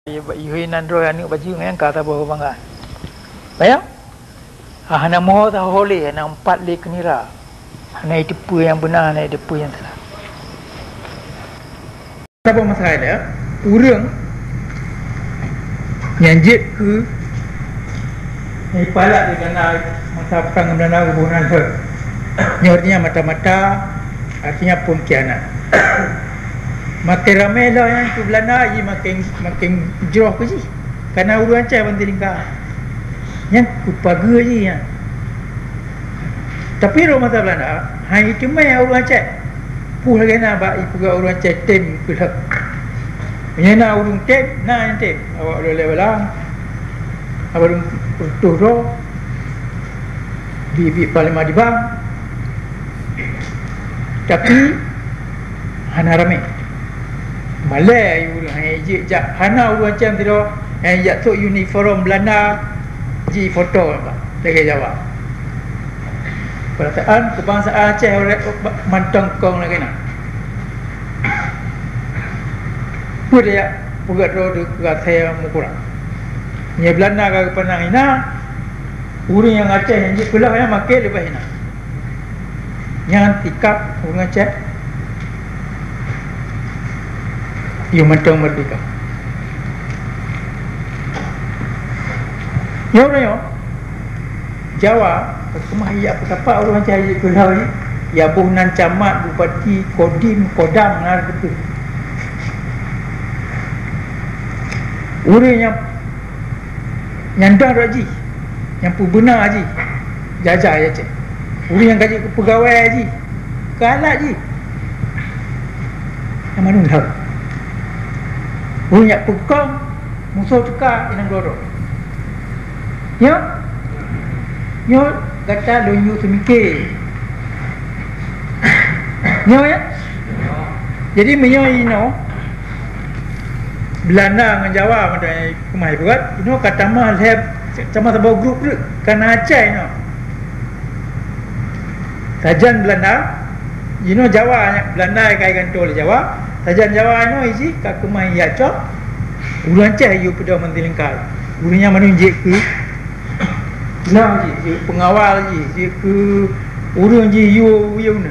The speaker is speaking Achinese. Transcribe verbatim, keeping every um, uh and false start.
Yue nan droe aneuk bajeueng nyang ka saboh keubanggaan. Bayang? Ah, hana moho saho lé, hana umpat lé keu nira. Hana jiteupeue nyang beuna, hana jiteupeue nyang salah. Saboh masalah dia, ureueng nyang jeuet keu nyang jipalak di Belanda masa prang Belanda geuboh nan lheueh. Nyoe artinya mata-mata, artinya pengkhianat. Makin ramé lom nyang keu Belanda, ji makin, makin jroh keu jih. Karena ureueng Aceh banti lingka. Nyang keu pageue jih nyan. Tapi rot masa Belanda, hai teumé ureueng Aceh. Peue lagèe na bak ipeugah ureueng Aceh tem keu lheueh. Meunyoe na ureueng tem, na nyang tem. Awak lôn lé bala. Awak lôn peureutôh droe. Bi-, bi panglima di bank. Tapi hana ramé. Malèe ureueng hai jeuet jak, hana ureueng Aceh sidroe hai jak sôk uniform Belanda jifoto lagèe Jawa. Peurasaan keubangsaan Aceh mantong kong lagèe na. Peue jak peugah droe keu asèe meukurang. Nyoe Belanda ka geupandang hina, ureueng nyang Aceh nyang jeuet peulheueh nyan makin leubeh hina. Nyan sikap ureueng Aceh. Yue mantong merdeka. Nyoe uroe nyoe, Jawa, keumah jak peusapat ureueng Aceh jeuet peulheueh jih, ya boh nan camat, bupati, kodim, kodam, na teupeue. Ureueng nyang Nyang dong rot jih, nyang peubeuna jih, jajah ya cit. Ureueng nyang ka jeuet keu peugawée jih, keu alat jih, nyang mandum lheueh. Ureueng nyang peukong, musoh teuka inong glodok. Nyoe, nyoe gata lôn yue seumiké. Nyoe ya. Jadi meunyoe inoe Belanda ngon Jawa mantong keumah ibuet, inoe ka tamah lhèe, tamah saboh grup treuk, ka na Aceh inoe. Sajan Belanda, inoe Jawa, Belanda ka igantoe lé Jawa, sajan Jawa inoe iji ka keumah ijak cok, ureueng Aceh yue peudong manti lingkai. Ureueng nyan mandum jeuet keu, nah, jeuet keu peungawal jih, jeuet keu ureueng jih yue, yue na.